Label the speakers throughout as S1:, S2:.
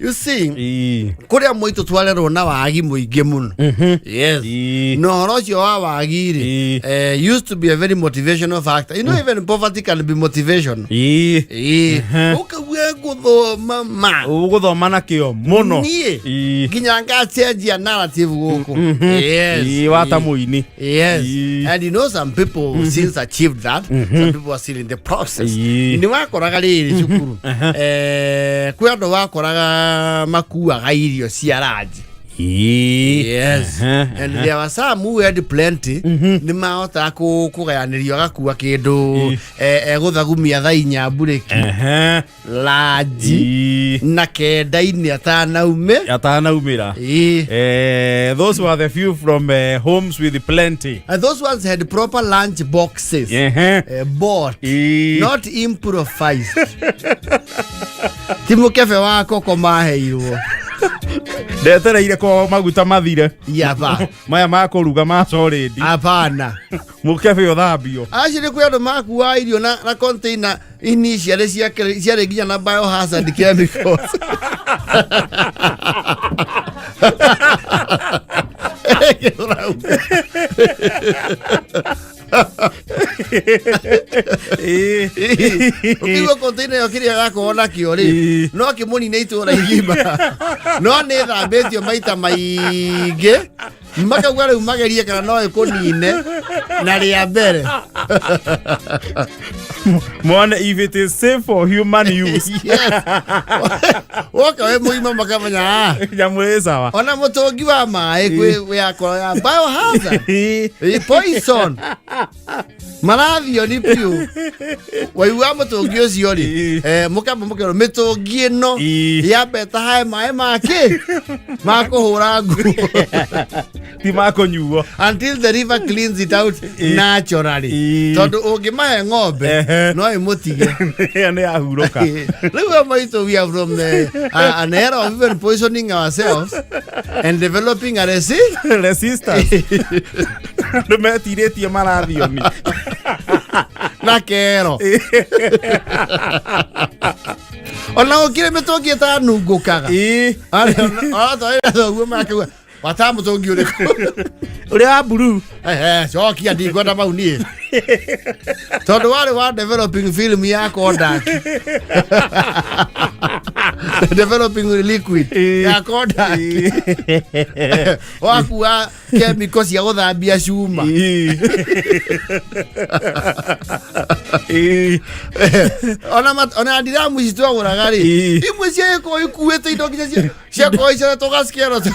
S1: You see,
S2: Ii.
S1: kũrĩa mũitũ twarerwo na wagi mũingĩ mũno. Yes.
S2: Ii.
S1: Na ũhoro ũcio wa wagi rĩ,
S2: Ii.
S1: used to be a very motivational factor. You know, even poverty can be motivation.
S2: Ii.
S1: Ĩĩ. Ũkaigua ngũthoma ma.
S2: Ũgũthoma na kĩo mũno.
S1: Niĩ
S2: Ii.
S1: nginya ngacenjia narrative gũkũ. Yes.
S2: Ii, wata mũini.
S1: Yes.
S2: Ii.
S1: And you know some people since achieved that, some people are still in the process.
S2: Ii.
S1: Nĩ wakoraga rĩrĩ cukuru. Kwĩ andũ wakoraga makuaga irio cia ranji.
S2: Ii.
S1: Yes. And there were some who had plenty. Nĩ mahotaga kũgayanĩrio agakua kĩndũ egũthagumia thaa inya mburĩki ranji
S2: Ii.
S1: na kenda-inĩ atanaume.
S2: Atanaumĩra.
S1: Ii.
S2: Those were the few from homes with plenty.
S1: And those ones had proper lunch boxes. Bought.
S2: Ii.
S1: Not improvised. Ti mũkebe wa koko maheirwo.
S2: Ndetereire kwa maguta mathire.
S1: Yaba.
S2: Maya ma kũruga ma solid.
S1: Hapana.
S2: Mũkebe ũthambio.
S1: Actually kwĩ andũ makuaga irio na container initially ciarĩ nginya na biohazard chemicals. Ũrauga.
S2: Ii.
S1: Ũkĩigua container ĩyo kĩrĩa gakorwo nakĩo rĩ,
S2: Ii.
S1: no kĩmũnine itũra igima, no nĩ thambĩtio maita maingĩ, makauga rĩu magerie kana no ĩkũnine na rĩa mbere.
S2: Mone if it is safe for human use.
S1: Yes. Woka wĩ mũgima makamenya, ah,
S2: Nyamũ ĩ sawa.
S1: Ona mũtũngi wa maĩ kwĩ yakorwo ya biohazard.
S2: Ii.
S1: Poison marathioni biũ waigua mũtũngi ũcio rĩ,
S2: Ii.
S1: mũkamba mũkerwo mĩtũngi ĩno
S2: Ii.
S1: yambe tahae maĩ makĩ ma kũhũra nguo
S2: Ti ma kũnyuo.
S1: Until the river cleans it out
S2: Ii.
S1: naturally,
S2: Ii.
S1: tondũ ũngĩmahe ng'ombe no ĩmũtige.
S2: Ĩyo nĩ yahurũka.
S1: Rĩu we maitũ, we are from an era of even poisoning ourselves and developing a
S2: resistance. Andũ metirĩtie marathioni.
S1: Na kero ona gũkĩrĩ mĩtũngi ĩtanungũkaga.
S2: Ii.
S1: Aratwarĩra thoguo makauga wata mũtũngi ũrĩkũ?
S2: Ũrĩa wa blue.
S1: Ehe, cokia, ndingwenda mau niĩ tondũ warĩ wa developing film ya Kodak, developing liquid
S2: Ii.
S1: ya Kodak, wakua chemical cia gũthambia cuma.
S2: Ii. Ii.
S1: Ona ndiramu ici twagũraga rĩ,
S2: Ii.
S1: imwe ciagĩkorwo ikuĩte indo nginya ciakorwo icoretwo gaskeleton.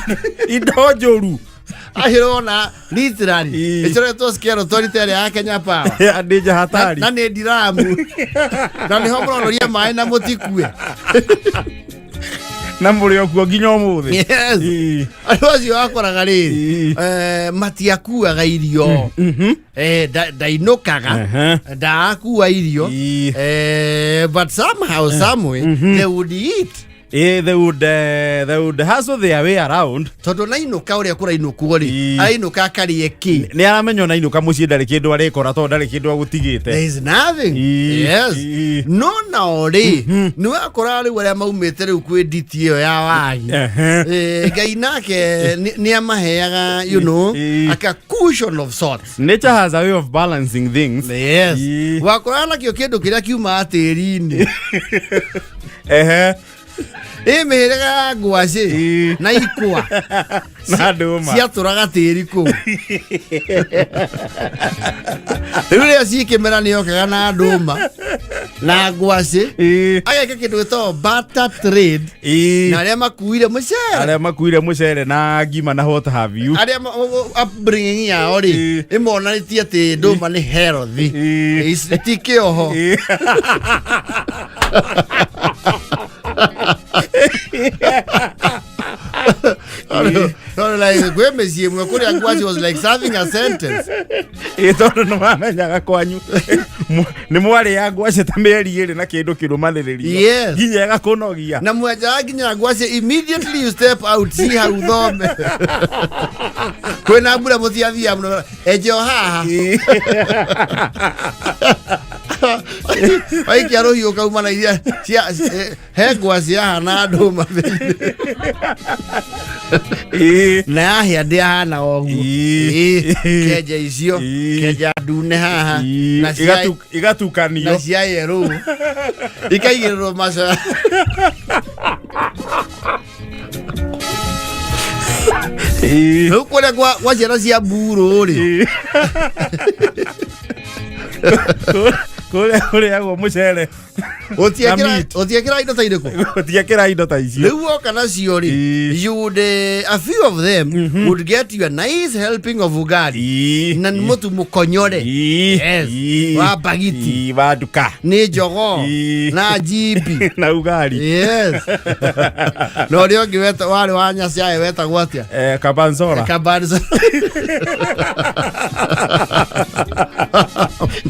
S2: Indo njũru.
S1: Ahĩrona literally
S2: Ii.
S1: ĩcoretwo skeleton ta ĩrĩa ya Kenya Power.
S2: Ya ndĩnja hatari.
S1: Na nĩ ndiramu na nĩho mũronoria maĩ na mũtikue.
S2: Na mũrĩ o kuo nginya ũmũthĩ.
S1: Yes.
S2: Ii.
S1: Andũ acio wakoraga rĩrĩ,
S2: Ii.
S1: matiakuaga irio. Ndainũkaga ndaakua irio.
S2: Ii.
S1: But somehow, someway they would eat.
S2: They would hustle their way around.
S1: Tondũ nainũka ũrĩa kũrainũkwo rĩ,
S2: Ii.
S1: ainũka akarĩe kĩ?
S2: Nĩ aramenya ona inũka mũciĩ ndarĩ kĩndũ arĩkora tondũ ndarĩ kĩndũ agũtigĩte.
S1: There is nothing.
S2: Ii.
S1: Yes.
S2: Ii.
S1: No nao rĩ, nĩ wakora rĩu arĩa maumĩte rĩu kwĩ nditi ĩyo ya wagi, Ngai nake nĩ amaheaga
S2: Ii.
S1: aka cushion of sorts.
S2: Nature has a way of balancing things.
S1: Yes.
S2: Ii.
S1: Wakoraga nakĩo kĩndũ kĩrĩa kiumaga tĩri-inĩ, ĩ mĩhĩrĩga ya ngwacĩ
S2: Ii.
S1: na ikwa
S2: Na ndũma.
S1: ciatũraga tĩri kũu. Rĩu rĩrĩa cikĩmera nĩ okaga na ndũma na ngwacĩ, ageka kĩndũ gĩtagwo barter trade na arĩa makuire mũcere.
S2: Arĩa makuire mũcere na ngima na what have you.
S1: Arĩa upbringing yao rĩ, ĩmonanĩtie atĩ ndũma nĩ healthy. Ti kĩoho. Tondũ like kwĩ mĩciĩ ĩmwe kũrĩa ngwacĩ was like serving a sentence.
S2: Ĩ, tondũ nĩ mamenyaga kwanyu nĩ mwarĩa ngwacĩ ta mĩeri 2 na kĩndũ kĩrũmanĩrĩrio nginya ĩgakũnogia.
S1: Na mwenjaga nginya ngwacĩ immediately you step out, ci hau thome kwĩna mbura mũtiathia mũno enje o haha. Waikia rũhiũ kauma na iria cia he ngwa ciahana ndũma thĩinĩ. Na yahĩa ndĩahana ũguo.
S2: Ĩĩ.
S1: Ĩĩ, kenja icio, kenja ndune haha na cia
S2: Igatukanio.
S1: Na cia yerũ ikaigĩrĩrwo macoya. Rĩu kũrĩa kwa ciana cia mburu rĩ.
S2: Kũrĩa kũrĩagwo mũcere
S1: Ũtiekĩra
S2: Na meat.
S1: Ũtiekĩra indo ta irĩkũ?
S2: Gũtiekĩra indo ta icio.
S1: Rĩu woka nacio rĩ, you would, a few of them would get you a nice helping of ugali na nĩ mũtu mũkonyore. Yes. Wa bagiti.
S2: Ĩĩ, wa nduka.
S1: Nĩ jogoo na jibi
S2: na ugali.
S1: Yes, na ũrĩa ũngĩ warĩ wa nyaciaĩ wetagwo atĩa?
S2: Kabanzora.
S1: Kabanzo.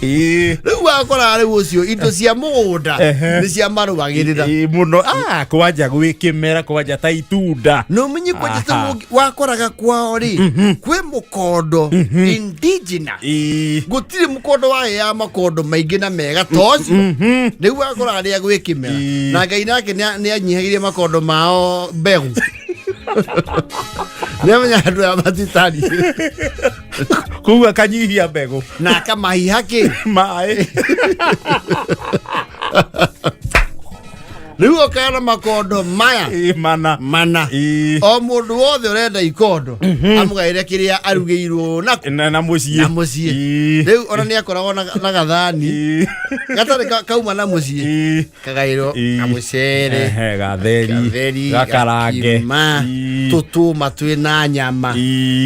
S1: Rĩu wakora rĩu ũcio indo cia mũgũnda nĩ cia marũagĩrĩra.
S2: Ĩĩ, mũno. Ah, kwanja gwĩ kĩmera, kwanja ta itunda.
S1: Na ũmenye kwanja ta wakoraga kwao rĩ kwĩ mũkondo indigenous. Gũtirĩ mũkondo warĩ ya makondo maingĩ na mega ta ũcio. Rĩu wakoraga rĩrĩa gwĩ kĩmera na Ngai nake nĩ anyihagĩrie makondo mao mbegũ, nĩ amenya andũ aya matitari.
S2: Koguo akanyihia mbegũ.
S1: Na akamahiha kĩ?
S2: Maĩ.
S1: Rĩu okaga na makondo maya.
S2: Ĩĩ, mana.
S1: Mana. O mũndũ wothe ũrenda ikondo amũgaĩre kĩrĩa arugĩirwo nako
S2: Na mũciĩ.
S1: Na mũciĩ. Rĩu ona nĩ akoragwo na gathani gatarĩ kauma na mũciĩ, kagaĩrwo kamũcere,
S2: Ehe, gatheri.
S1: Gatheri.
S2: Gakarange.
S1: Gakima. Tũtũma twĩ na nyama.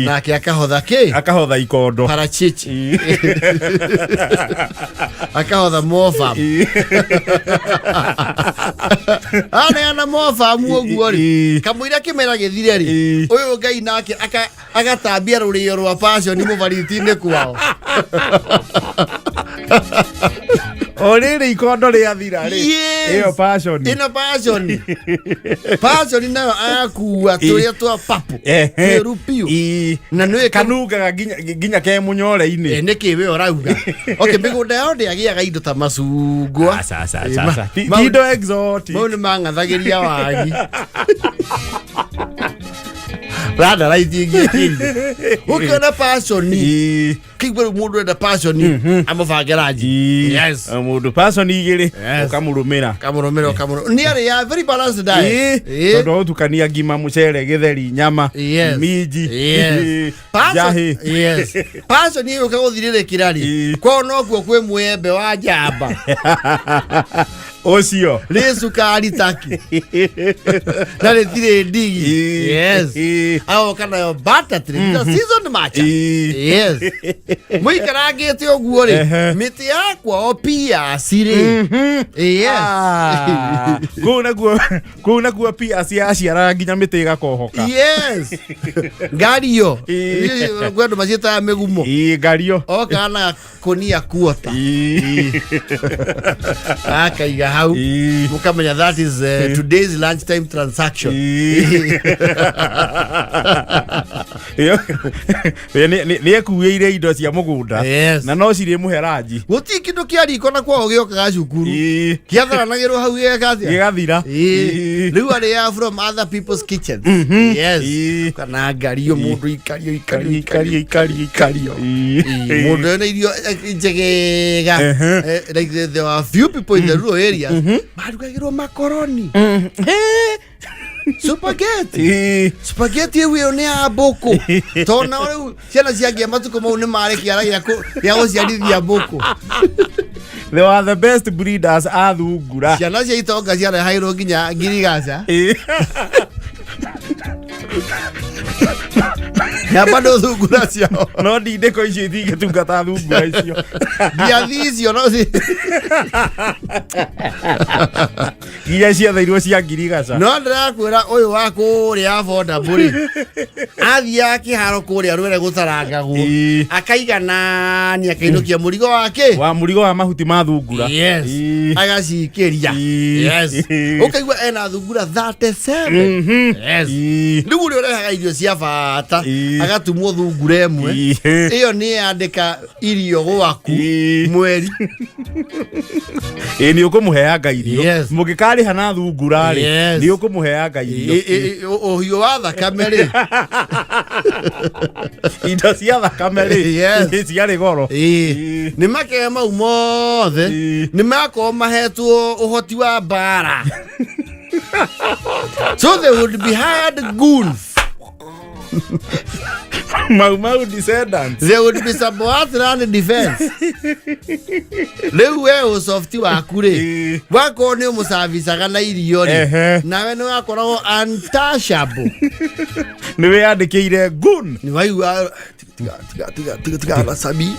S1: Nake akahotha kĩ?
S2: Akahotha ikondo.
S1: Parachichi. Akahotha mobam. Aneana mobam ũguo rĩ, kamũira kĩmera gĩthire rĩ, ũyũ Ngai nake agatambia rũrĩo rwa passion mũbariti-inĩ kwao.
S2: O rĩrĩ ikondo rĩathira rĩ,
S1: Yes.
S2: ĩyo passion.
S1: Ĩno passion, passion nayo akua tũrĩa twa papo twĩru biũ. Na nĩ
S2: Kanungaga nginya ke mũnyore-inĩ.
S1: Nĩ kĩ we ũrauga? Okay, mĩgũnda yao ndĩagĩaga indo ta macungwa.
S2: Aca, aca,
S1: Eh,
S2: aca, aca. Ti indo exotic.
S1: Mau nĩ mang'athagĩria wagi randaraiti ingĩkĩrie ũkĩona passion. Kĩigua rĩu mũndũ enda passion amũbange ranji. Yes.
S2: Mũndũ passion igĩrĩ. Ũkamũrũmĩra.
S1: Kamũrũmĩra, ũkamũrũmĩra nĩ arĩ ya very balanced diet.
S2: Tondũ agũtukania ngima, mũcere, gĩtheri, nyama, minji, njahĩ.
S1: Yes, passion ĩgũka gũthirĩrĩkĩra rĩ, kwao nokuo kwĩ mwembe wa njamba.
S2: Ũcio
S1: rĩ cukari taki na rĩtirĩ ndigi. Yes. Agoka nayo butter tray mm seasoned macha. Yes, mũikarangĩte ũguo rĩ, mĩtĩ ya kwao piasi rĩ. Yes.
S2: Ah, kũu nakuo piasi yaciaraga nginya mĩtĩ ĩgakohoka.
S1: Yes, ngario. Kwĩ andũ maciĩtaga mĩgumo.
S2: Ĩĩ, ngario.
S1: Oka na kũnia kuota, akaiga hau. Mũkamenya that is today's lunch time transaction.
S2: Nĩ ekuĩire indo cia mũgũnda na no cirĩ mũhe ranji.
S1: Gũtirĩ kĩndũ kĩa riko na kwao gĩokaga cukuru, kĩatharanagĩrwo hau gĩgeka atĩa?
S2: Gĩgathira.
S1: Rĩu arĩaga from other people's kitchens. Yes. Kana ngario, mũndũ ikario, ikario, ikario, ikario, ikario. Mũndũ ena irio njegega. Like there were few people in the rural areas marugagĩrwo makoroni, spaghetti. Spaghetti ĩu ĩyo nĩ ya mbũkũ, tondũ nao rĩu ciana ciangĩa matukũ mau nĩ marĩ kĩara gĩa gũciarithia mbũkũ.
S2: They were the best breeders a thungura.
S1: Ciana cia itonga ciarehairwo nginya ngirigaca na bado thungura ciao.
S2: No ndindĩko icio itingĩtungata thungura icio.
S1: Ngiathi icio no
S2: Nginya ciatheirwo cia ngirigaca.
S1: No ndĩrakwĩra ũyũ wa kũrĩa affordable rĩ, athiaga kĩharo kũrĩa rwere gũtarangagwo, akaiganania, akainũkia mũrigo wake
S2: wa mũrigo wa mahuti ma thungura.
S1: Yes. Agacikĩria. Yes. Ũkaigua ena thungura 37. Yes. Rĩu ũrĩa ũrehaga irio cia bata agatumwo thungura ĩmwe. Ĩyo nĩ yandĩka irio gwaku mweri.
S2: Ĩ, nĩ ũkũmũheanga irio. Mũngĩkarĩha na thungura rĩ, nĩ ũkũmũheanga irio.
S1: Ũhiũ wa thakame rĩ.
S2: Indo cia thakame rĩ, ciarĩ goro.
S1: Nĩ makega mau mothe. Nĩ makorwo mahetwo ũhoti wa mbara, so they would be hired goons.
S2: Mau Mau descendants.
S1: There would be subaltern defense. Rĩu we ũsofti waku rĩ, wakorwo nĩ ũmũcabicaga na irio rĩ, nawe nĩ wakoragwo untouchable.
S2: Nĩ wĩyandĩkĩire gun.
S1: Nĩ waigua, tiga tiga tiga tiga tiga na sami.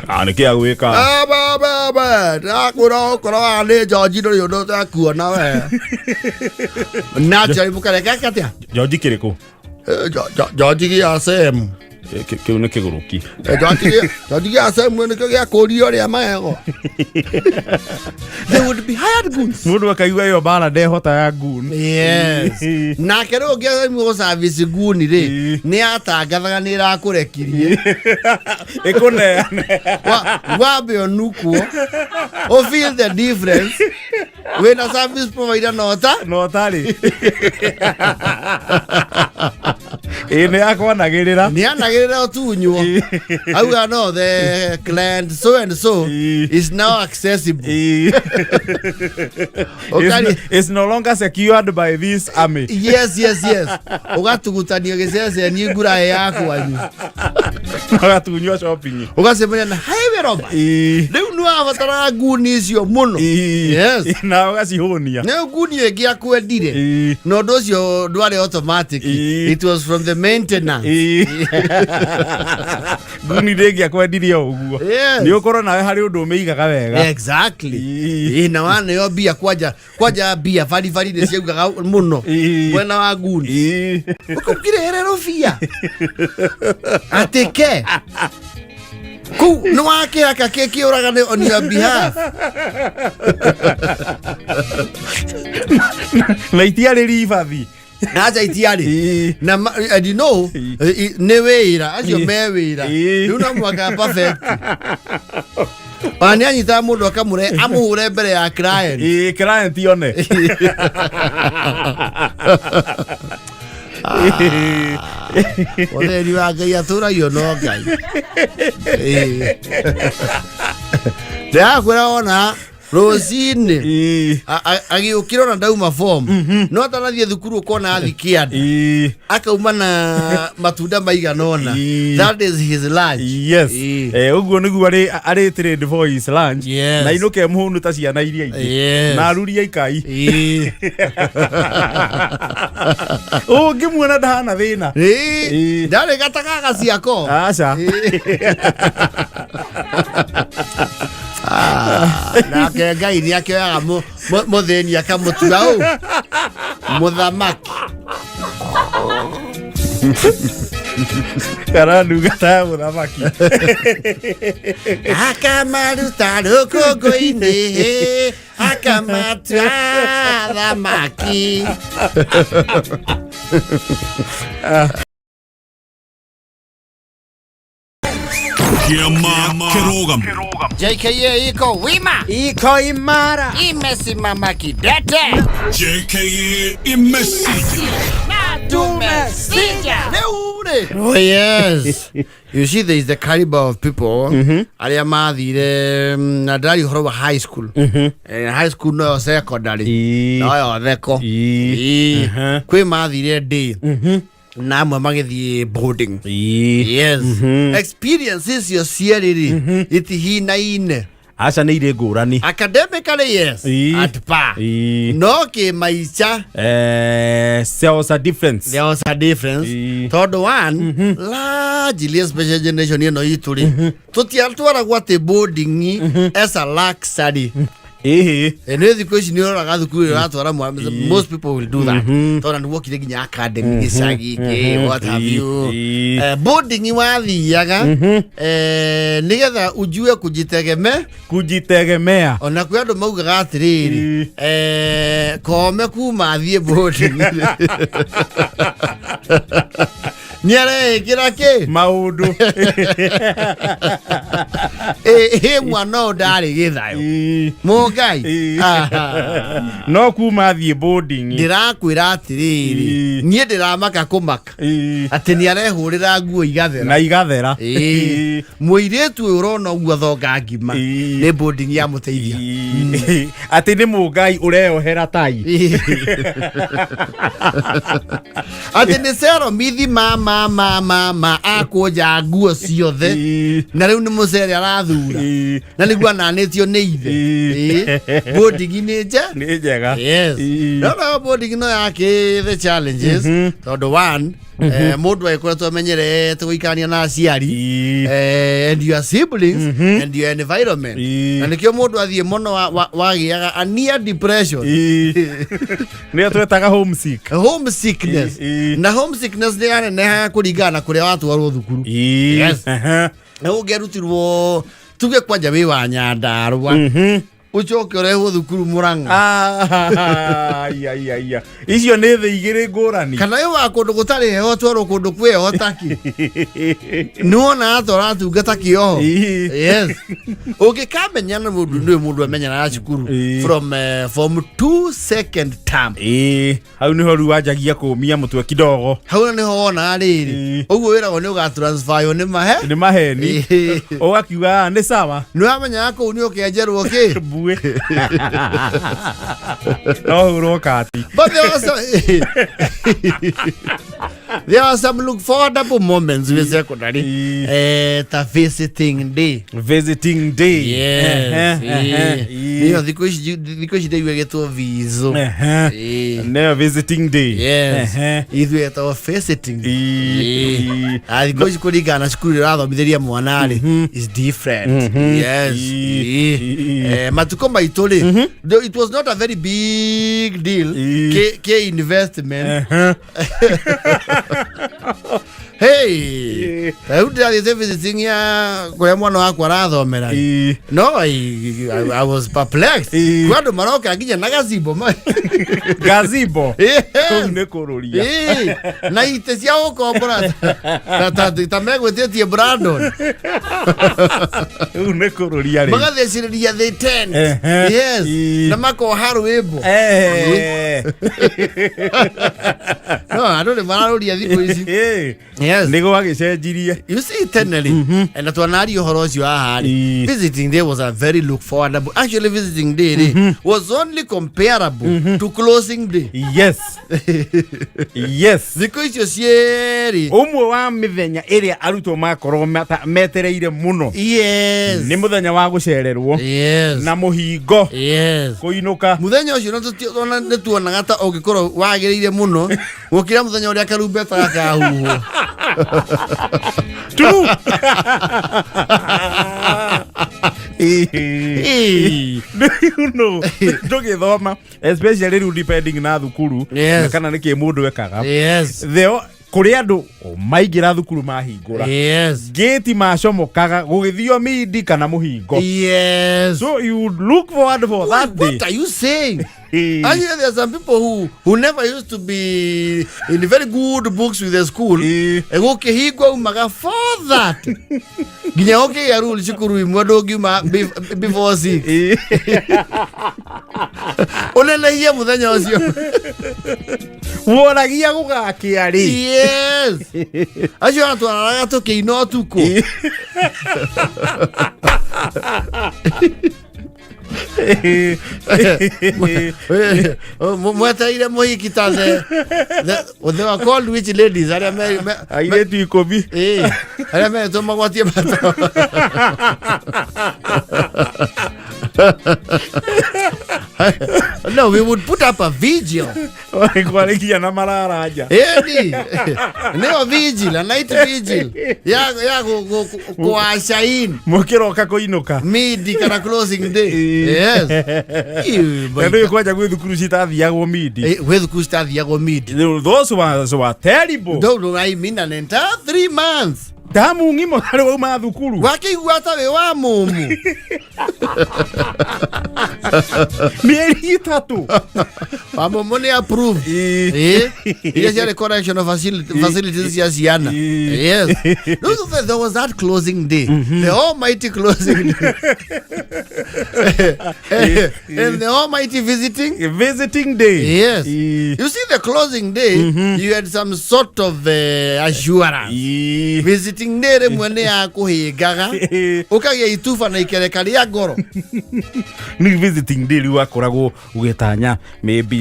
S2: Ah, nĩ kĩa gwĩka.
S1: Baba ndakwĩra ũkorwo wa nĩ njonji, ndũrĩ ũndũ ũtakuona we naturally mũkareka atĩa?
S2: Njonji kĩrĩkũ?
S1: Njonji gĩa semu.
S2: Kĩu nĩ kĩgũrũki.
S1: Njonji gĩa semu nĩkĩo gĩa kũrio rĩa magego. They would be hired goons.
S2: Mũndũ akaigua ĩyo mbara ndehota ya gun.
S1: Yes, nake rĩu ũngĩaimwo gũcabici nguni rĩ, nĩ atangathaga nĩ ĩrakũrekirie.
S2: Ĩkũneane.
S1: Wambe ũnukwo o feel the difference wĩna service provider nota.
S2: No tarĩ ĩ nĩ yakwanagĩrĩra.
S1: Nĩ anagĩrĩra ũtunywo, auga no the client so and so is now accessible.
S2: It's no longer secured by this army.
S1: Yes, ũgatugutanio gĩceceni nguraĩ ya kwanyu.
S2: Magatunywo shopping.
S1: Ũgacemania na highway robber. Rĩu nĩ wabataraga nguni icio mũno.
S2: Na ũgacihũnia.
S1: Nĩ nguni ĩngĩ akwendire, na ũndũ ũcio ndwarĩ automatic. It was from the maintenance.
S2: Nguni ndĩngĩakwendirie o ũguo. Nĩ ũkorwo nawe harĩ ũndũ ũmĩigaga wega.
S1: Exactly. Ĩ, na waneo mbia kwanja kwanja, mbia baribari nĩ ciaugaga mũno mwena wa nguni. Ũkĩrehere rũbia atĩke kũu nĩ wakĩhaka kĩkĩũraga nĩ on your behalf.
S2: Na itiarĩ ribathi.
S1: Aca, itiarĩ. Na and you know, nĩ wĩra acio me wĩra. Rĩu no mũhaka perfect, ona nĩ anyitaga mũndũ akamũre amũhũre mbere ya client.
S2: Ĩ, client yone.
S1: Ũtheri wa Ngai atũragio no Ngai. Ndĩrakwĩra wona rũcinĩ agĩũkĩra, ona ndauma form, no atanathiĩ thukuru ũkona athi kĩanda, akauma na matunda maigana ũna. That is his lunch.
S2: Ũguo nĩguo arĩ trade for his lunch. Na inũke mũhũnu ta ciana iria ingĩ. Na arurie ikai. Ũngĩmuona ndahana thĩna.
S1: Ndarĩ gatagaga ciako.
S2: Aca.
S1: Ah, nake Ngai nĩ akĩoyaga mũthĩni akamũtua ũ mũthamaki.
S2: Kana ndungata ya mũthamaki.
S1: Akamaruta rũkũngũ-inĩ, akamatua thamaki.
S3: Kĩama Kĩrũgamo.
S1: JKA iko wima.
S2: Iko imara.
S1: Imesimama kidete.
S3: JKA imesija.
S1: Tumesija rĩu rĩ. Oh yes, you see, there is the caliber of people arĩa mathire na ndĩraria ũhoro wa high school. High school noyo secondary, noyo theko. Kwĩ mathire day na amwe magĩthiĩ boarding. Yes, experience icio cierĩ rĩ, itihinaine.
S2: Aca, nĩ irĩ ngũrani.
S1: Academically, yes, at par, no kĩmaica,
S2: There was a difference.
S1: There was a difference. Tondũ one largely, especially generation ĩno itũ rĩ, tũtiatwaragwo atĩ boarding as a luxury.
S2: Ĩhĩ.
S1: Nä thikå ici nä ũroraga thukuru ä ratwara mwana, most people will do that, tondå nä wokire nginya academy gĩcagi kĩ, what have you. Boarding wathiaga nĩgetha ujue kujitegemea.
S2: Kujitegemea.
S1: Ona kwĩ andũ maugaga atĩrĩrĩ, kome kuma athiĩ boarding nĩ areĩkĩra kĩ
S2: maũndũ.
S1: Ĩ mwana ũyũ ndarĩ gĩthayũ mũngai.
S2: No kuma thiĩ boarding.
S1: Ndĩrakwĩra atĩrĩrĩ, niĩ ndĩramaka kũmaka atĩ nĩ arehũrĩra nguo igathera.
S2: Na igathera.
S1: Mũirĩtu ũyũ ũrona ũguo athonga ngima, nĩ boarding yamũteithia.
S2: Atĩ nĩ mũngai ũreohera tai.
S1: Atĩ nĩ ceromithi ma ma ma ma ma akũnja nguo ciothe, na rĩu nĩ mũcere arathura, na nĩguo ananĩtio nĩ ithe. Boarding nĩ nje
S2: Nĩ njega.
S1: Yes. No no boarding no yake the challenges, tondũ one, mũndũ agĩkoretwo amenyerete gũikarania na aciari and your siblings and your environment, na nĩkĩo mũndũ athiĩ mũno wagĩaga a near depression.
S2: Nĩyo twetaga homesick.
S1: Homesickness. Na homesickness nĩ yanenehaga kũringana na kũrĩa watwarwo thukuru. Yes. Na ũngĩarutirwo tuge kwanja wĩ wa Nyandarũa, ũcoke ũrehwo thukuru Mũrang'a,
S2: Ah, iya, iya, iya. Icio nĩ thĩ igĩrĩ ngũrani.
S1: Kana wĩ wa kũndũ gũtarĩ heho twarwo kũndũ kwĩ heho taki, nĩwona ta ũratungata kĩoho. Yes, ũngĩkamenya na mũndũ nĩ mũndũ amenyanaga cukuru from form 2 second term.
S2: Ĩĩ, hau nĩho rĩu wanjagia kũmia mũtwe kidogo.
S1: Hau nĩho wonaga rĩrĩ, ũguo wĩragwo nĩ ũgatransferwo nĩ mahe.
S2: Nĩ maheni. Ũgakiuga, "Ah, nĩ sawa."
S1: Nĩ wamenyaga kũu nĩ ũkenjerwo kĩ.
S2: Mbuĩ no hũrwo kati.
S1: But there were some look forwardable moments with secondary. Ta visiting day.
S2: Visiting day.
S1: Yes.
S2: Ehe,
S1: Niyo thikũ ici ndaigua ĩgĩtwo vizo.
S2: Nĩyo visiting day.
S1: Yes. Ithuĩ ĩtagwo visiting. Ah, thikũ ici kũringana na cukuru ĩrĩa ũrathomithĩria mwana rĩ is different. Yes. Matukũ maitũ rĩ, though it was not a very big deal ke investment. Hey, rĩu ndĩrathiĩte visiting ya kũrĩa mwana wakwa arathomera. No I was perplexed. Kwĩ andũ maroka nginya na gazebo
S2: Gazebo.
S1: Yes.
S2: Kũu nĩ kũrũria.
S1: Na itĩ cia gũkombora ta megwĩtĩtie Brandon.
S2: Kũu nĩ kũrũria rĩ.
S1: Magathecĩrĩria the tent. Yes. Na makoha rwĩmbo. No andũ nĩ mararũria thikũ ici. Yes.
S2: Nĩ gwagĩcenjirie.
S1: You see, tene rĩ, na twanaria ũhoro ũcio haha rĩ, visiting day was a very look forwardable, actually visiting day rĩ was only comparable to closing day.
S2: Yes.
S1: Thikũ icio cierĩ.
S2: Ũmwe wa mĩthenya ĩrĩa arutwo makorwo metereire mũno nĩ mũthenya wa gũcererwo na mũhingo kũinũka.
S1: Mũthenya ũcio ona nĩ tuonaga ta ũngĩkorwo wagĩrĩire mũno gũkĩra mũthenya ũrĩa karumbeta gakahuhwo.
S2: True. Rĩu no tũgĩthoma, especially rĩu depending na thukuru na kana nĩkĩ mũndũ ekaga, Theo kũrĩ andũ maingĩra thukuru mahingũra gĩti macomokaga gũgĩthio mindi kana mũhingo. So you look forward for that day.
S1: What are you saying? Actually, there are some people who never used to be in very good books with the school. Gũkĩhingwo umaga for that. Nginya ũkĩgĩa rule cukuru imwe ndũngiuma before 6. Ũnenehie mũthenya ũcio.
S2: Woragia gũgakĩa rĩ.
S1: Yes. Acio atwararaga tũkĩina ũtukũ. Mwetereire mũhiki ta the they were called which ladies arĩa
S2: Airĩtu 10.
S1: Arĩa metwo magwatie mata. No, we would put up a vigil.
S2: Kwarĩ nginya na marara nja.
S1: Ĩni nĩyo vigil, a night vigil ya kũasha in
S2: Mũkĩroka kũinũka.
S1: Midi kana closing day. Yes.
S2: Na ndũĩ kwanja gwĩ thukuru citathiagwo midi.
S1: Gwĩ thukuru citathiagwo midi.
S2: Those ones were terrible.
S1: Don't know, I mean an entire 3 months.
S2: Tamu ng'ima harĩ wauma thukuru.
S1: Wakĩigua ta wĩ wa mũmũ.
S2: Mĩeri 3.
S1: Wa mũmũ nĩ approved. Iria ciarĩ correctional facilities cia ciana. Yes. No, so there was that closing day, the almighty closing day and the almighty visiting
S2: Visiting day.
S1: Yes. You see, the closing day, you had some sort of assurance. Visiting day rĩmwe nĩ yakũhĩngaga, ũkagĩa ituba na ikereka rĩa ngoro.
S2: Nĩ visiting day rĩu wakoragwo ũgĩtanya maybe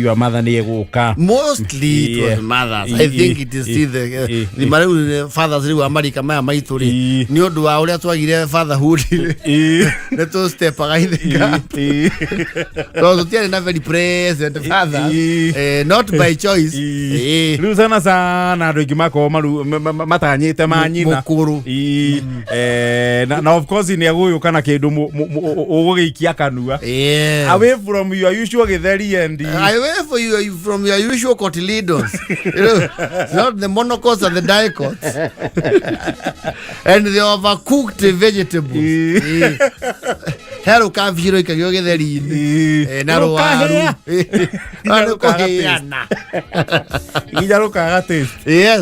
S2: your mother nĩ egũka.
S1: Mostly it was mothers. I think it is still the thima rĩu fathers rĩu amarika maya maitũ rĩ, nĩ ũndũ wa ũrĩa twagire fatherhood, nĩ tũ stepaga in the gap, tondũ tũtiarĩ na very present fathers, not by choice.
S2: Rĩu sana sana andũ aingĩ makoragwo matanyĩte manyina.
S1: Mũkũrũ.
S2: Na of course nĩ egũgĩũka na kĩndũ ũgũgĩikia kanua away from your usual gĩtheri and
S1: Away for you from your usual cotyledons. It's not the monocots and the dicots and the overcooked vegetables. He rũkabici rũikagio gĩtheri-inĩ na rũwaru.
S2: Rũkahĩa.
S1: Na
S2: Rũkaga
S1: rũkũhĩana.
S2: Nginya rũkaga taste.
S1: Yes.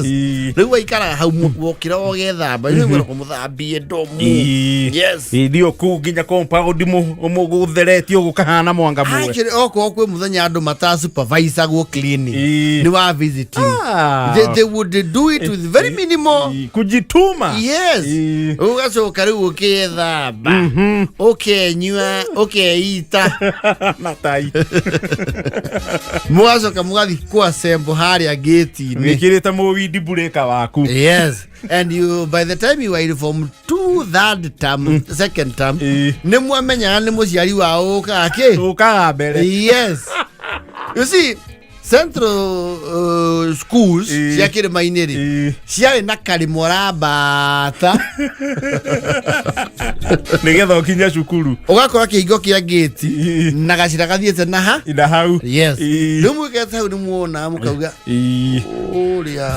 S1: Rĩu waikaraga hau wokĩra ũgethamba, rĩu gwĩra kũmũthambie ndomu. Yes.
S2: Ndio kũu nginya compound gũtheretio gũkahana mwanga muwe.
S1: Actually, okorwo kwĩ mũthenya andũ mata supervisagwo cleaning, nĩ wa visiting. They would do it with very minimal
S2: Kujituma.
S1: Yes. Ũgacoka rĩu ũkethamba, ũkenyua, ũkeita
S2: na tai.
S1: Mũgacoka mũgathi kũassemble harĩa gate-inĩ.
S2: Wĩkĩrĩte mũwindi burĩka waku.
S1: Yes, and you, by the time you are in form two, third term, second term, nĩ mwamenyaga nĩ mũciari wao ũkaga kĩ.
S2: Ũkaga mbere.
S1: Yes, you see, central schools cia kĩrĩma-inĩ rĩ, ciarĩ na karĩmo rambata
S2: nĩgetha ũkinye cukuru.
S1: Ũgakora kĩhingo kĩa gate na gacĩra gathiĩte na ha
S2: na hau.
S1: Yes. Rĩu mwĩkete hau nĩ muona mũkauga ũrĩa,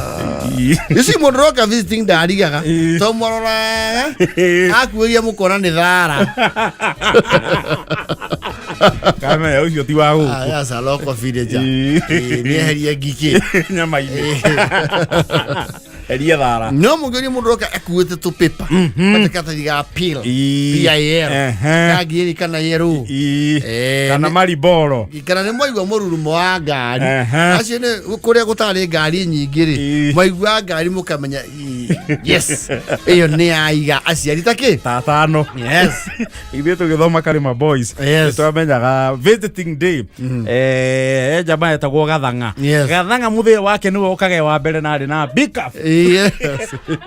S1: you see, mũndũ roka visiting ndarigaga to mwaroraga akuĩria mũkona nĩ thara.
S2: Kamenya ũcio ti wa gũkũ.
S1: Ah, that's a local villager. Nĩeherie ngikĩ
S2: nyama-inĩ eria thara.
S1: No mũngĩonia mũndũ roka akuĩte tũpĩpa gatakatathi ga pil PIL kangiri kana yerũ.
S2: Kana mariboro.
S1: Kana nĩ mwaigua mũrurumo wa ngari. Acio nĩ kũrĩa gũtarĩ ngari nyingĩ rĩ, mwaigua ngari mũkamenya, yes, ĩyo nĩ yaiga aciari ta kĩ.
S2: Ta tano.
S1: Yes.
S2: Ithuĩ tũgĩthoma Karima Boys, nĩtwamenyaga visiting day, jamaa etagwo Gathang'a. Gathang'a mũthee wake nĩwe ũkage wa mbere na arĩ na pickup.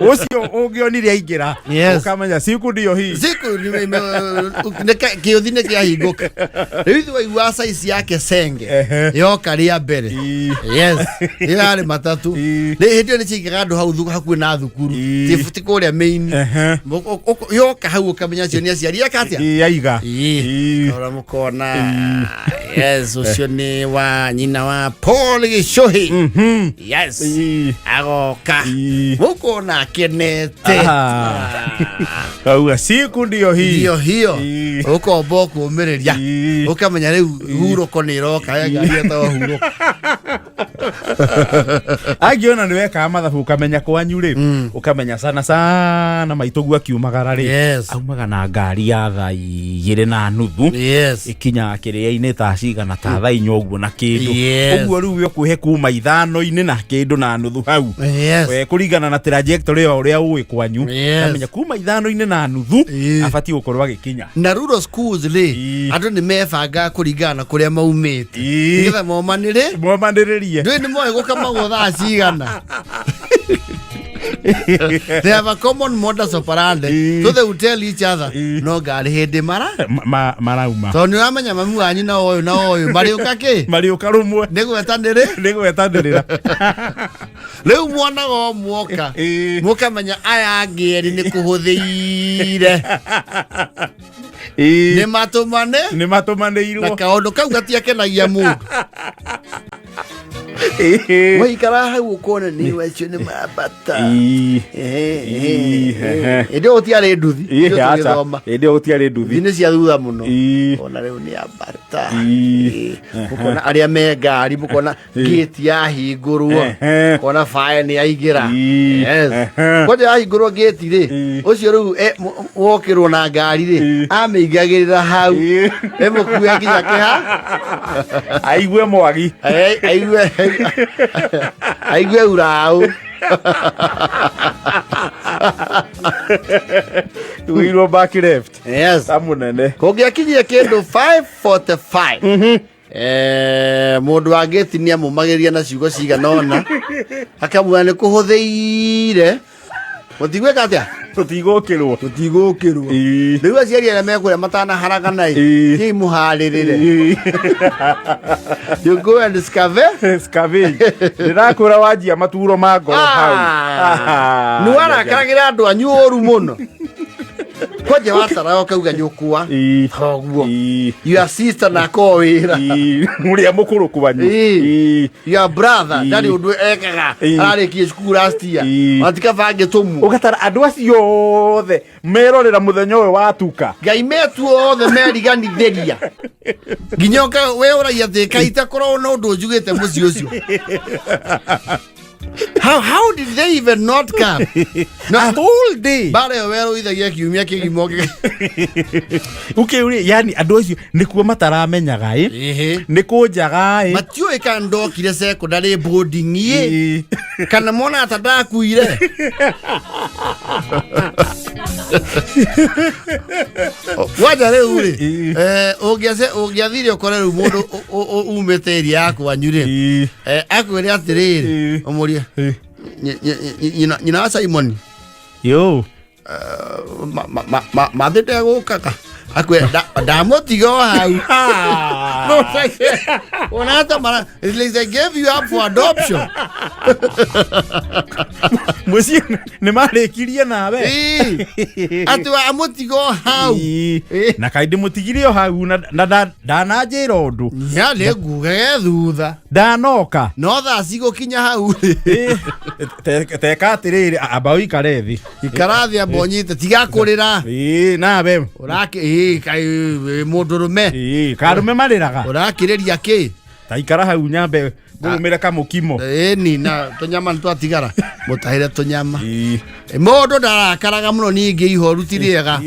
S2: Ũcio ũngĩonire aingĩra, ũkamenya siku ndio hii.
S1: Siku kĩũthi nĩ kĩahingũka. Rĩu ithuĩ waigua size yake senge yoka rĩa mbere. Yes, ĩyo yarĩ matatu. Nĩ hĩndĩ ĩyo nĩ ciaingaga andũ hau hakuhĩ na thukuru. Ti kũrĩa main. Yoka hau ũkamenya acio nĩ aciari eka atĩa.
S2: Aiga.
S1: Ora mũkona, yes, ũcio nĩ wa nyina wa Paul Gĩcũhĩ. Yes. Agoka. Mũkona akenete.
S2: Auga siku ndio hii.
S1: Ndio hiyo. Ũkomba ũkũmĩrĩria. Ũkamenya rĩu hurũko nĩ ĩroka ya ngari ĩtagwo hurũko.
S2: Angĩona nĩ wekaga mathabu, ũkamenya kwanyu rĩ, ũkamenya sana sana maitũguo akiumagara rĩ, aumaga na ngari ya 2:30, ĩkinyaga kĩrĩa-inĩ ta cigana, ta thaa 4 ũguo na kĩndũ. Ũguo rĩu we ũkwĩhe kuma ithano-inĩ na kĩndũ na nuthu hau. Kũringana na trajectory ya ũrĩa ũĩ kwanyu, kamenya kuma 5:30 abatiĩ gũkorwo agĩkinya.
S1: Na rural schools rĩ, andũ nĩ mebangaga kũringana na kũrĩa maumĩte nĩgetha momanĩrĩ
S2: momanĩrĩrie.
S1: Ndũĩ nĩ moĩ gũkamagwo thaa cigana. They have a common modus operandi. So they will tell each other, no ngari hĩndĩ mara.
S2: Marauma.
S1: Tondũ nĩ ũramenya mami wanyu na ũyũ na ũyũ marĩũka kĩ?
S2: Marĩũka rũmwe.
S1: Nĩ gwetanĩrĩ.
S2: Nĩ gwetanĩrĩra.
S1: Rĩu mwonaga o mwoka. Mũkamenya aya angĩ erĩ nĩ kũhũthĩire. Nĩ matũmane.
S2: Nĩ
S1: Na
S2: matũmanĩirwo.
S1: kaũndũ kau gatiakenagia mũndũ. Waikara hau ũkona nĩ acio nĩ mabata. Hĩndĩ ĩyo gũtiarĩ nduthi. Hĩndĩ ĩyo tũgĩthoma.
S2: Hĩndĩ ĩyo gũtiarĩ nduthi.
S1: Nduthi nĩ cia thutha mũno. Ona rĩu nĩ ambata. Mũkona arĩa me ngari, mũkona gate yahingũrwo, kona fire nĩ yaingĩra. Yes. Kwanja yahingũrwo gate rĩ, ũcio rĩu wokĩrwo na ngari rĩ, amĩingagĩrĩra hau, ĩmũkue nginya kĩha.
S2: Aigue mwagi.
S1: Aigue uraũ.
S2: Wĩirwo back left.
S1: Yes.
S2: Ta mũnene.
S1: Kũngĩakinyire kĩndũ 5:45, mũndũ wa gate nĩ amũmagĩria na ciugo cigana ũna, akamwĩra nĩ kũhũthĩire, mũtigwĩka atĩa?
S2: Tũtigũkĩrwo.
S1: Tũtigũkĩrwo. Rĩu aciari arĩa mekũrĩa matanaharagana ĩ, thiĩi mũharĩrĩre. You go and scavenge.
S2: Scavenge. Ndĩrakwĩra wanjia maturo ma ngoro hau.
S1: Nĩ warakaragĩra andũ anyu ũru mũno. Kwanja watara ũkauga nyũkwa thoguo, your sister nako wĩra.
S2: Ũrĩa mũkũrũ kwanyu.
S1: Your brother ndarĩ ũndũ ekaga, ararĩkie cukuru last year, matikaba angĩtũmwo.
S2: Ũgatara andũ acio othe merorera mũthenya ũyũ watuka.
S1: Ngai metu othe meriganithĩria nginya we ũragia atĩ kaita korwo na ũndũ njugĩte mũciĩ ũcio. How did they even not come?
S2: No, a whole day.
S1: Bara ĩyo werũithagia kiumia kĩgima
S2: Ũkĩũria, yani andũ acio nĩkuo mataramenyaga ĩ. Nĩ kũnjaga ĩ.
S1: Matiũĩ kana ndokire secondary boarding ĩ, kana mona ta ndakuire. Wanja rĩu rĩ, ũngĩathire ũkore rĩu mũndũ umĩte area ya kwanyu rĩ, akwĩre atĩrĩrĩ, ũmũrie nyina wa Simon.
S2: Yo.
S1: Mathĩ ndegũkaga, akwĩre ndamũtiga o hau. No, ona hata mara, it's like they gave you up for adoption.
S2: Mũciĩ nĩ marĩkirie nawe.
S1: Atĩ wamũtiga o hau.
S2: Na kaĩ ndĩmũtigire o hau na ndananjĩra ũndũ.
S1: Ya nĩ ngugege thutha.
S2: Ndanoka.
S1: No thaa cigũkinya hau.
S2: Teka atĩrĩrĩ, amba ũikare thĩ.
S1: Ikara thĩ, amba ũnyite, tiga kũrĩra.
S2: Nawe.
S1: Ũrakĩ kaĩ mũndũrũme.
S2: Karũme marĩraga.
S1: Ũrakĩrĩria kĩ?
S2: Ta ikara hau nyambe ngũrũmĩre kamũkimo.
S1: Ĩni na tũnyama nĩ twatigara. Mũtahĩre tũnyama. Mũndũ ndarakaraga mũno ningĩ ihoru ti rĩega.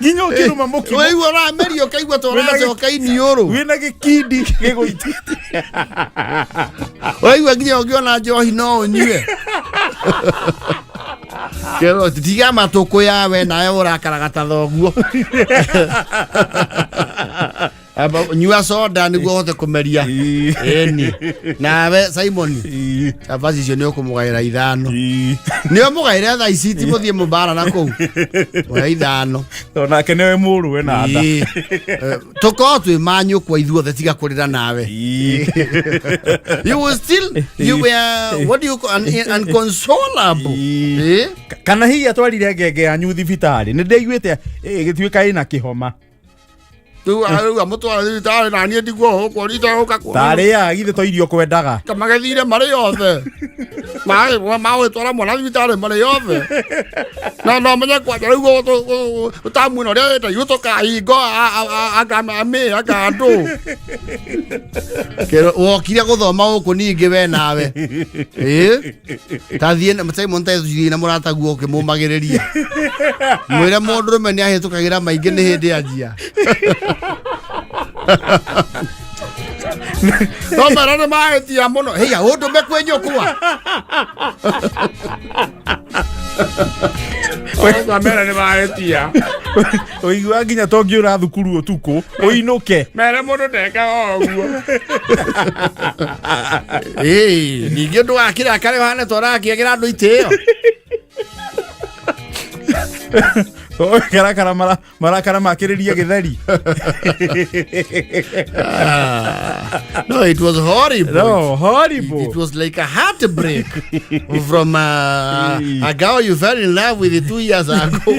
S2: Nginya ũkĩrũma mũkimo.
S1: Ũraigua ũrameria ũkaigua ta ũracoka iniũrũ.
S2: Wĩna gĩkindi gĩgũitĩte.
S1: Ũraigua nginya ũngĩona njohi no ũnyue. Kero tiga matũkũ yawe nawe ũrakaraga ta thoguo. Amba nyua soda nĩguo ũhote kũmeria. Ĩni. Nawe Simon, cabaci icio nĩ ũkũmũgaĩra 5. Nĩ ũmũgaĩre thaa ici, ti mũthiĩ mũmbara na kũu. Mũhe 5.
S2: Tondũ nake nĩwe mũrũwe na nda.
S1: Tũkorwo twĩ manyũkwa ithuothe, tiga kũrĩra nawe. You will still, you were, what do you call, inconsolable.
S2: Kana hihi atwarire ngenge yanyu thibitarĩ, nĩ ndĩiguĩte ĩgĩtuĩka ĩna kĩhoma.
S1: Rĩu amũtwara thibitarĩ na niĩ ndiguo gũkũ rita gũka
S2: Tarĩa githĩ to irio kwendaga.
S1: Kamagethire marĩ othe. Magũgĩtwara mwana thibitarĩ marĩ othe. Na no menye kwanja rĩu tamu ĩno ũrĩa ĩta tũkahingo anga anga andũ. Kero wokire gũthoma gũkũ ningĩ we nawe. Ta thiĩ na Simon, ta thiĩ na mũrataguo ũkĩmũmagĩrĩria. Mwĩre mũndũrũme nĩ ahĩtũkagĩra maingĩ nĩ hĩndĩ anjia. No mera nĩ mahĩtia mũno. Heya ũndũme kwĩ nyũkwa.
S4: Twamera nĩ mahĩtia.
S2: Ũigua nginya to ngĩũra thukuru ũtukũ ũinũke.
S4: Mere mũndũ ndekaga ũguo.
S1: Ĩĩ, ningĩ ndũgakĩrakare ũhane ta ũrakĩagĩra andũ itĩo.
S2: Karakara marakara makĩrĩria gĩtheri.
S1: Ah, no, it was horrible.
S2: No, horrible.
S1: It was like a heartbreak from a girl you fell in love with 2 years ago.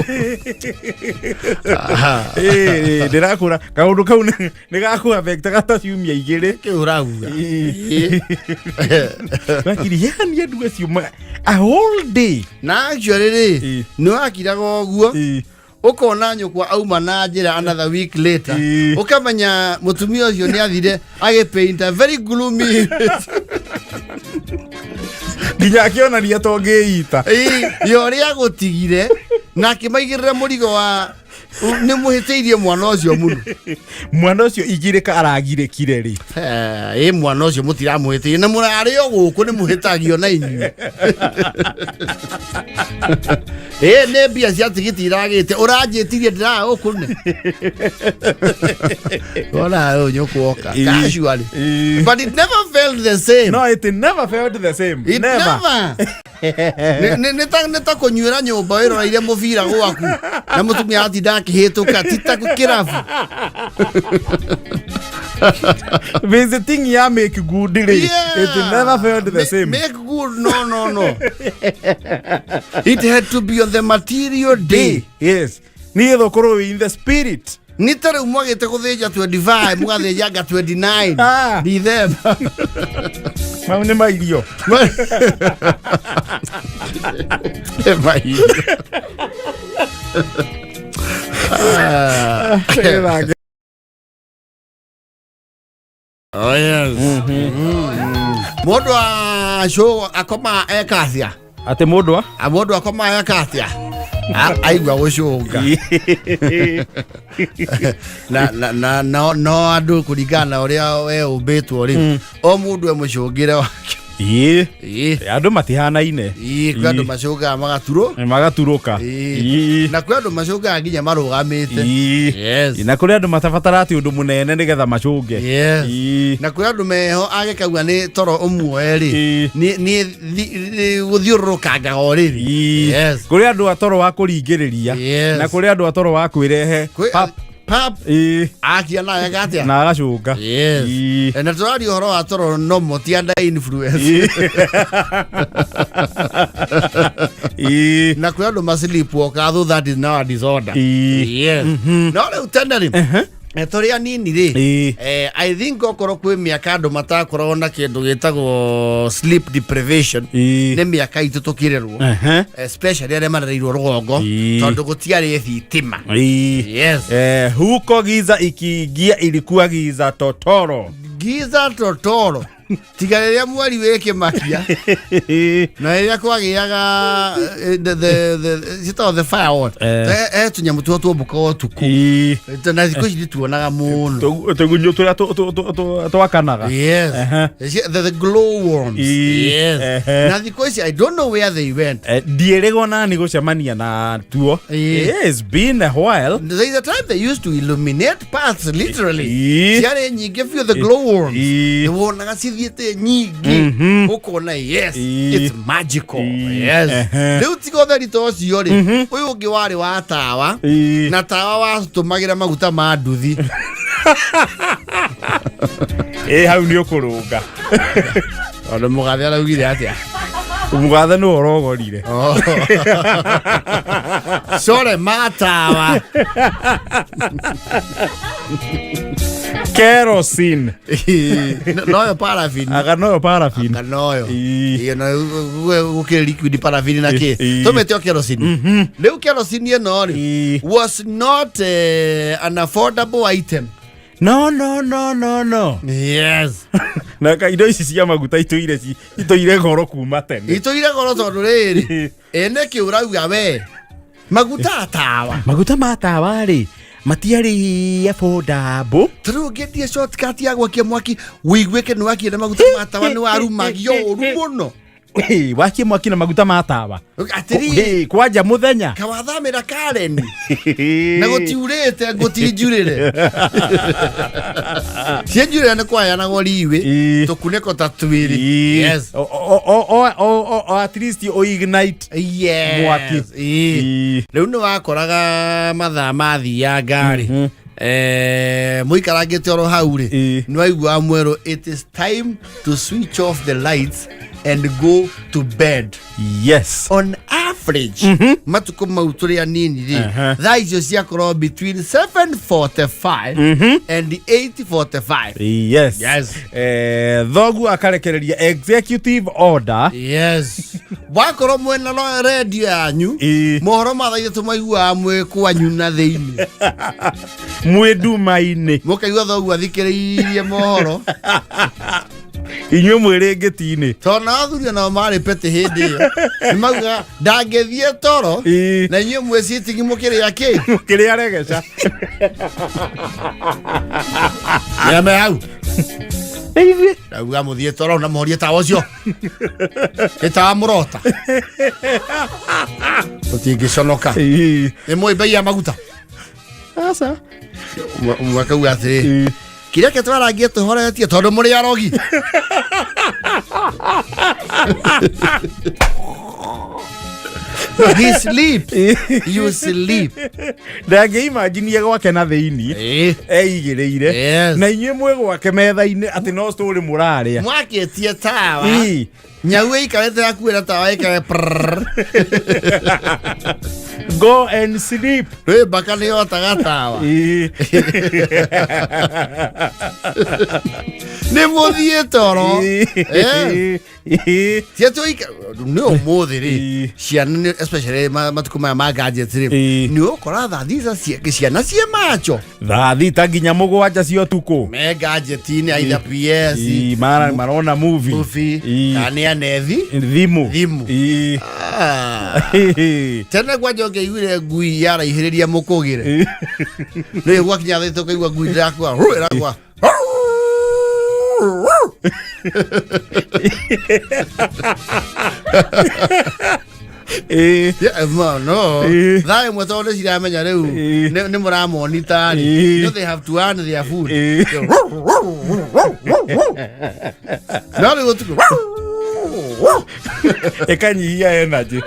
S1: Ah,
S2: Ĩĩ, ndĩrakũra kaũndũ kau nĩ gakũ-affectaga ta ciumia igĩrĩ.
S1: Kĩu ũrauga.
S2: Lakini yani andũ acio a whole day.
S1: Na actually rĩ, nĩ wakiraga ũguo, ũkona nyũkwa auma na njĩra another week later, ũkamenya mũtumia ũcio nĩ athire agĩpaint a very gloomy image.
S2: Nginya akĩonania to ngĩita.
S1: Ĩĩ, ya ũrĩa agũtigire na akĩmaigĩrĩra mũrigo wa nĩ mũhĩtĩirie mwana ũcio mũno.
S2: Mwana ũcio igirĩka aragirĩkire rĩ?
S1: Ĩ mwana ũcio mũtiramũhĩtĩirie na mũrarĩ o gũkũ nĩ mũhĩtagio na inyuĩ. Ĩ nĩ mbia cia tigiti iragĩte ũranjĩtirie ndĩraga gũkũ nĩ wona ũyũ nyũkwoka casually, but it never felt the same.
S2: No, it never felt the same.
S1: It
S2: never.
S1: Never. Nĩ ta kũnyuĩra nyũmba wĩroreire mũbira gwaku na mũtumia atinda akĩhĩtũka ti ta kĩrabu.
S2: Visiting ya make good rĩ, it never felt the same.
S1: Make good, no, it had to be on the material day.
S2: Yes, nĩgetha ũkorwo wĩ in the spirit.
S1: Nĩ ta rĩu mwagĩte gũthĩnja 25 mũgathĩnjanga 29
S2: Ah.
S1: December.
S2: Mau nĩ mairio.
S1: Mahinda. Ah. Oh, yes. Mũndũ aco akoma eka atĩa?
S2: Atĩ mũndũ a
S1: A mũndũ akoma eka atĩa? Aigua gũcũnga na no andũ kũringana na ũrĩa we ũmbĩtwo rĩ, o mũndũ e mũcũngĩre wake.
S2: Ĩĩ, andũ matihanaine.
S1: Ĩĩ, kwĩ andũ macũngaga magaturwo.
S2: Magaturũka.
S1: Na kwĩ andũ macũngaga nginya marũgamĩte.
S2: Na kũrĩ andũ matabatara atĩ ũndũ mũnene nĩgetha macũnge.
S1: Na kwĩ andũ meho agĩkaua nĩ toro ũmuoe rĩ, nĩ gũthiũrũrũkangaga o rĩrĩ.
S2: Kũrĩ andũ a toro wa kũringĩrĩria na kũrĩ andũ a toro wa kwĩrehe.
S1: Kwĩ pap. Akia nawe atĩa?
S2: Na agacũnga.
S1: Na tũraria ũhoro wa toro normal, ti under influence. Na kwĩ andũ masleepwalk, though that is now a disorder. No rĩu tene rĩ, tũrĩ anini rĩ, I think okorwo kwĩ mĩaka andũ matakoragwo na kĩndũ gĩtagwo sleep deprivation, nĩ mĩaka itũ tũkĩrerwo, especially arĩa marereirwo rũgongo, tondũ gũtiarĩ thitima.
S2: Huko giza ikiingia ilikuwa giza totoro.
S1: Giza totoro, tiga rĩrĩa mweri wĩ kĩmakia na rĩrĩa kwagĩaga ciĩtagwo the fire what? Tũnyamũ tũrĩa tuombũkaga ũtukũ. Na thikũ ici ndituonaga mũno.
S2: Tũgunyũ tũrĩa twakanaga.
S1: Yes. The glow worms. Na thikũ ici I don't know where they went.
S2: Ndiĩrĩgwo nani gũcemania na tuo. It's been a while.
S1: There is a time they used to illuminate paths, literally. Ciarĩ nyingĩ biũ, the glow worms. Wonaga cithiĩte nyingĩ, ũkona yes, it's magical. Rĩu tiga ũtheri ta ũcio rĩ, ũyũ ũngĩ warĩ wa tawa, na tawa watũmagĩra maguta ma nduthi.
S2: Ĩ hau nĩ ũkũrũnga.
S1: Tondũ mũgathe araugire atĩa?
S2: Mũgathe nĩ ũrogorire.
S1: Oh. Core matawa.
S2: Kerosene.
S1: Noyo paraffin.
S2: Aga noyo paraffin.
S1: Anga noyo.
S2: Ĩĩ.
S1: Ĩyo no gũkĩrĩ liquid paraffin na kĩ. Tũmĩte o kerosene. Rĩu kerosene ĩno rĩ, was not an affordable item.
S2: No. Na indo ici cia maguta itũire itũire goro kuma tene.
S1: Itũire goro tondũ rĩrĩ, ĩ nĩkĩ ũrauga we maguta tawa?
S2: Maguta ma tawa rĩ, matiarĩ affordable.
S1: Ta rĩu ũngĩendia shortcut ya gwakia mwaki wĩiguĩke nĩ wakia na maguta ma tawa, nĩ warumagio ũru mũno.
S2: Ĩ, wakie mwaki na maguta ma tawa.
S1: Atĩrĩ.
S2: Ĩ, kwanja mũthenya.
S1: Kawathamĩra kareni na gũtiurĩte ngũtinjurĩre cienjurĩre nĩ kwayanagwo riwĩ tũkunĩko ta twĩrĩ. Yes.
S2: O at least o ignite
S1: Yes.
S2: mwaki.
S1: Ĩ. Rĩu nĩ wakoraga mathaa mathianga rĩ, mũikarangĩte oro hau rĩ, nĩ waiguaga mwerũ, "It is time to switch off the lights and go to bed." On average, matukũ mau tũrĩ anini rĩ, thaa icio ciakorwo between 7:45 and 8:45. Yes.
S2: Thoguo akarekereria executive order.
S1: Yes, wakorwo mwena no redio yanyu, mohoro ma thaa 3 maiguaga mwĩ kwanyu na thĩinĩ.
S2: Mwĩ nduma-inĩ.
S1: Mũkaigua thoguo athikĩrĩirie mohoro.
S2: Inyuĩ mwĩ ngĩti-inĩ.
S1: Tondũ na athuri onao marĩ petĩ hĩndĩ ĩyo nĩ maugaga ndangĩthiĩ toro na inyuĩ mwĩ sitting mũkĩrĩa kĩ.
S2: Kĩrĩa regeca.
S1: Nĩame hau ndauga mũthiĩ toro na mũhorie tawa ũcio, nĩ tawa mũrota tũtingĩconoka. Nĩ mũĩ mbei ya maguta?
S2: Aca.
S1: Ũmwe akauga atĩrĩ, kĩrĩa kĩ twarangie tũhoretie tondũ mũrĩ arogi. He sleep, you sleep.
S2: Ndangĩimanjinie gwake na thĩinĩ eigĩrĩire na inyuĩ mwĩ gwake metha-inĩ atĩ no story mũrarĩa.
S1: Mwakĩtie tawa. Nyau ĩikarĩte hakuhĩ na tawa ĩkare prrrr.
S2: Go and sleep.
S1: Rĩ mbaka nĩ yotaga tawa. Nĩ mũthiĩ toro. Tiatũika nĩ ũmũthĩ rĩ, ciana especially matukũ maya ma gadgets rĩ, nĩ ũgũkora thaa thita ciana ciĩ macho.
S2: Thaa 6 nginya 7 cia ũtukũ.
S1: Me gadget-inĩ, either PS.
S2: Ĩ, marona movie.
S1: Movie. Kana nĩ anethi
S2: thimũ.
S1: Thimũ. Ah. Tene kwanja ũngĩaiguire ngui yaraihĩrĩria mũkũgĩre nĩ gwakinya thaa 3 ũkaigua ngui ndĩrakua ru, ĩrakua. Yeah, no thaa 1 tondũ nĩ ciramenya rĩu nĩ mũramonita rĩ. No they have to earn their food. No rĩu ũtukũ
S2: Ĩkanyihia energy.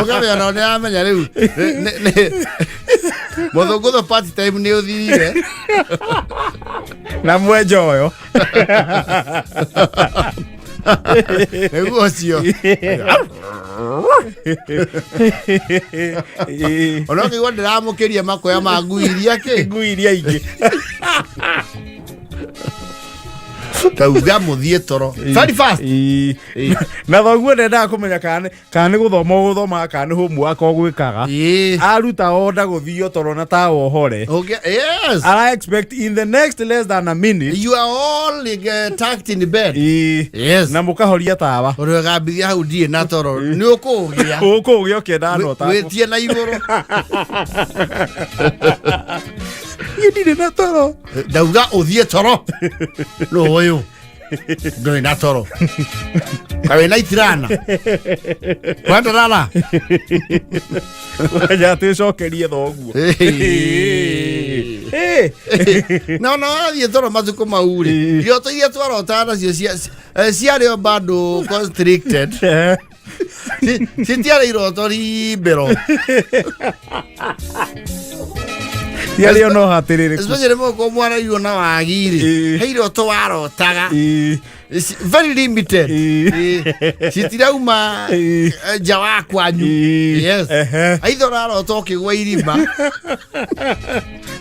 S1: Ũkamenya nao nĩ aramenya rĩu mũthũngũtho party time nĩ ũthirire.
S2: Na mwenja ũyũ.
S1: Nĩguo ũcio. Ona ũkĩigua ndĩramũkĩria makoya ma ngui iria kĩ.
S2: Ngui iria ingĩ.
S1: Tauga mũthiĩ toro very fast.
S2: Na thoguo ndendaga kũmenya kana nĩ gũthoma ũgũthomaga kana nĩ homework ũgwĩkaga. Aruta order gũthio toro na tawa ũhore.
S1: Okay, yes.
S2: Ara expect in the next less than a minute
S1: you are all tucked in bed. Yes.
S2: Na mũkahoria tawa.
S1: Ũrĩa gambithia hau ndirĩ na toro nĩ ũkũgĩa.
S2: Ũkũgĩa ũkĩenda no tawa.
S1: Wĩtie na igũrũ.
S2: Niĩ ndirĩ na toro.
S1: Ndauga ũthiĩ toro nũ ũyũ ndũrĩ na toro kawĩ na itirana kwenderara.
S2: Nya twĩcokerie thoguo.
S1: No no wathiĩ toro matukũ mau rĩ, iroto iria twarotaga nacio ciarĩ o bado constricted. Citiarĩ iroto rimbĩro.
S2: Ciarĩ ona ũhatĩrĩrĩku.
S1: Especially mũko mwarairio na wagi rĩ, he iroto warotaga. It's very limited. Citirauma nja wa kwanyu. Yes. Aitha ũrarota ũkĩgwa irima.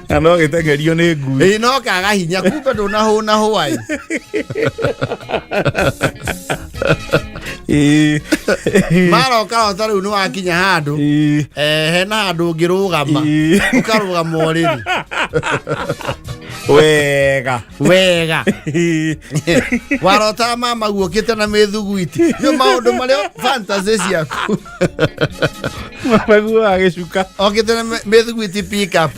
S2: Na no gĩteng'erio nĩ ngui.
S1: Ĩ, no kaga hinya kumbe ndũnahũna hwaĩ. Maroka rota rĩu nĩ wakinya handũ, hena handũ ũngĩrũgama, ũkarũgama ũrĩrĩ.
S2: Wega.
S1: Wega. Warota mama guokĩte na mĩthuguiti, nĩ maũndũ marĩa fantasy ciaku.
S2: Maguo agĩcuka.
S1: Okĩte na mĩthuguiti pick up.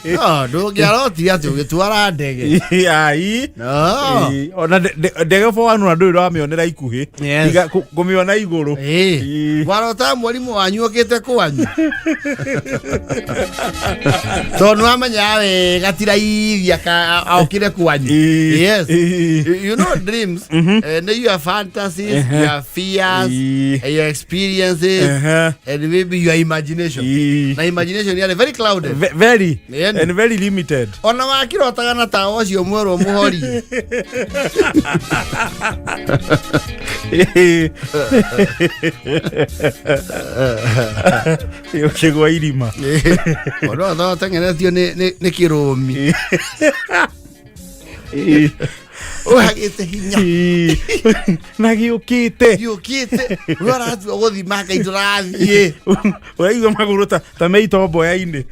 S1: No ndũngĩarotire atĩ ũgĩtwara ndege.
S2: Ai.
S1: No.
S2: Ĩĩ, ona ndege for one ona ndũrĩ ũramĩonera ikuhĩ.
S1: Yes.
S2: Tiga kũmĩona igũrũ.
S1: Ĩĩ.
S2: Ĩĩ.
S1: Warota mwarimũ wanyu okĩte kwanyu tondũ nĩwamenyaga wega ti raithi okire kwanyu.
S2: Ĩĩ.
S1: Yes.
S2: Ĩĩ.
S1: You know dreams, nĩ your fantasies, your fears, your experiences, and maybe your imagination. Na imagination yarĩ very clouded.
S2: Very
S1: Ĩni.
S2: and very limited.
S1: Ona wakirotaga na tawa ũcio mwerũ mũhorie.
S2: Ũkĩgwa irima.
S1: Mũndũ wothe ũteng'eretio nĩ kĩrũmi ũhagĩte hinya.
S2: Na gĩũkĩte.
S1: Gĩũkĩte we ũratua gũthima ngai tũrathiĩ.
S2: Ũraigua magũrũ ta me itomboya-inĩ.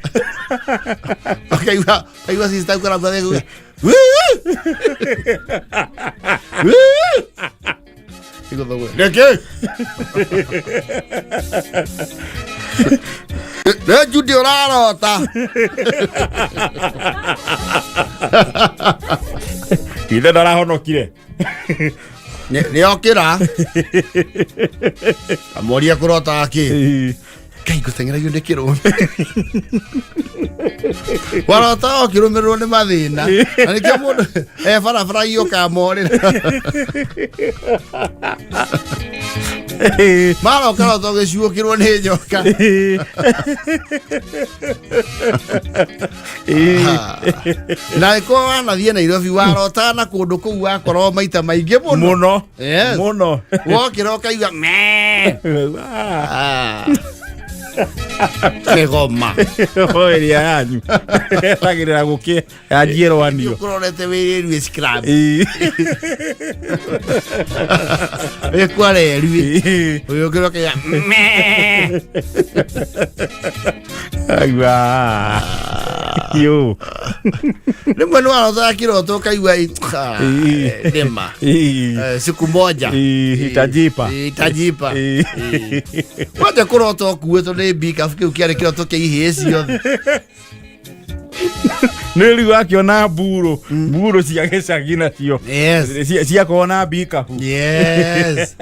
S1: Ũkaigua ũkaigua sister ũkaramba kuga nĩkĩ nĩ Judy ũrarota.
S2: Ithe ndarahonokire.
S1: Nĩ okĩra amoria kũrota kĩ ngai ngũteng'eragio nĩ kĩrũme warota ũkĩrũmĩrĩrwo nĩ mathĩna na nĩkĩo mũndũ e barabara ũkamorĩra maroka rota ũgĩcuũkĩrwo nĩ nyoka. Na ĩkorwo wanathiĩ Nairobi warota na kũndũ kũu wakorwo maita maingĩ mũno.
S2: Mũno.
S1: Yes.
S2: Mũno.
S1: Wokĩra ũkaigua mee. Ah. Kĩgoma.
S2: O ĩrĩa yanyu etagĩrĩra gũkĩ yanjie rwanio.
S1: Ũkũrorete wĩrĩrue scrub wĩkwarerue ũyũkĩra ũkaiga mee.
S2: Aigua. Yo.
S1: Rĩmwe nĩ warotaga kĩroto ũkaigua nĩma siku moja
S2: Itajipa.
S1: Itajipa. Kwanja kũrota ũkuĩtwo nĩ mbikabu kĩu kĩarĩ kĩroto kĩa ihĩĩ ciothe.
S2: Nĩ rĩu akĩona mburo mburo cia gĩcagi nacio
S1: Yes.
S2: Ciakorwo na mbikabu.
S1: Yes.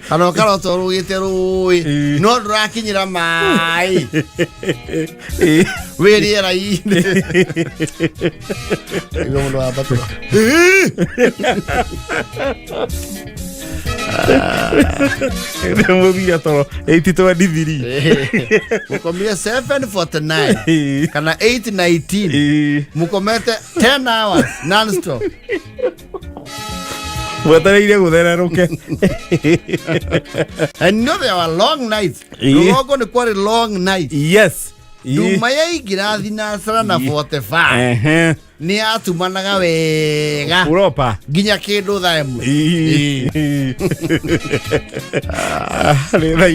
S1: Kana ũkarota ũrũgĩte rũĩ no ndũrakinyĩra maĩ wĩ rĩera-inĩ. Nĩguo mũndũ wambatũra.
S2: Mũthia toro 8:23.
S1: Mũkomire 7:49 kana 8:19 mũkomete 10 hours non-stop.
S2: Mwetereire gũthererũke.
S1: And you know there were long nights. Rũgongo nĩ kwarĩ long nights.
S2: Yes.
S1: Nduma yaingĩra thinacara na 45 nĩ yatumanaga wega
S2: Uropa.
S1: nginya kĩndũ thaa 1.
S2: Nĩ thaa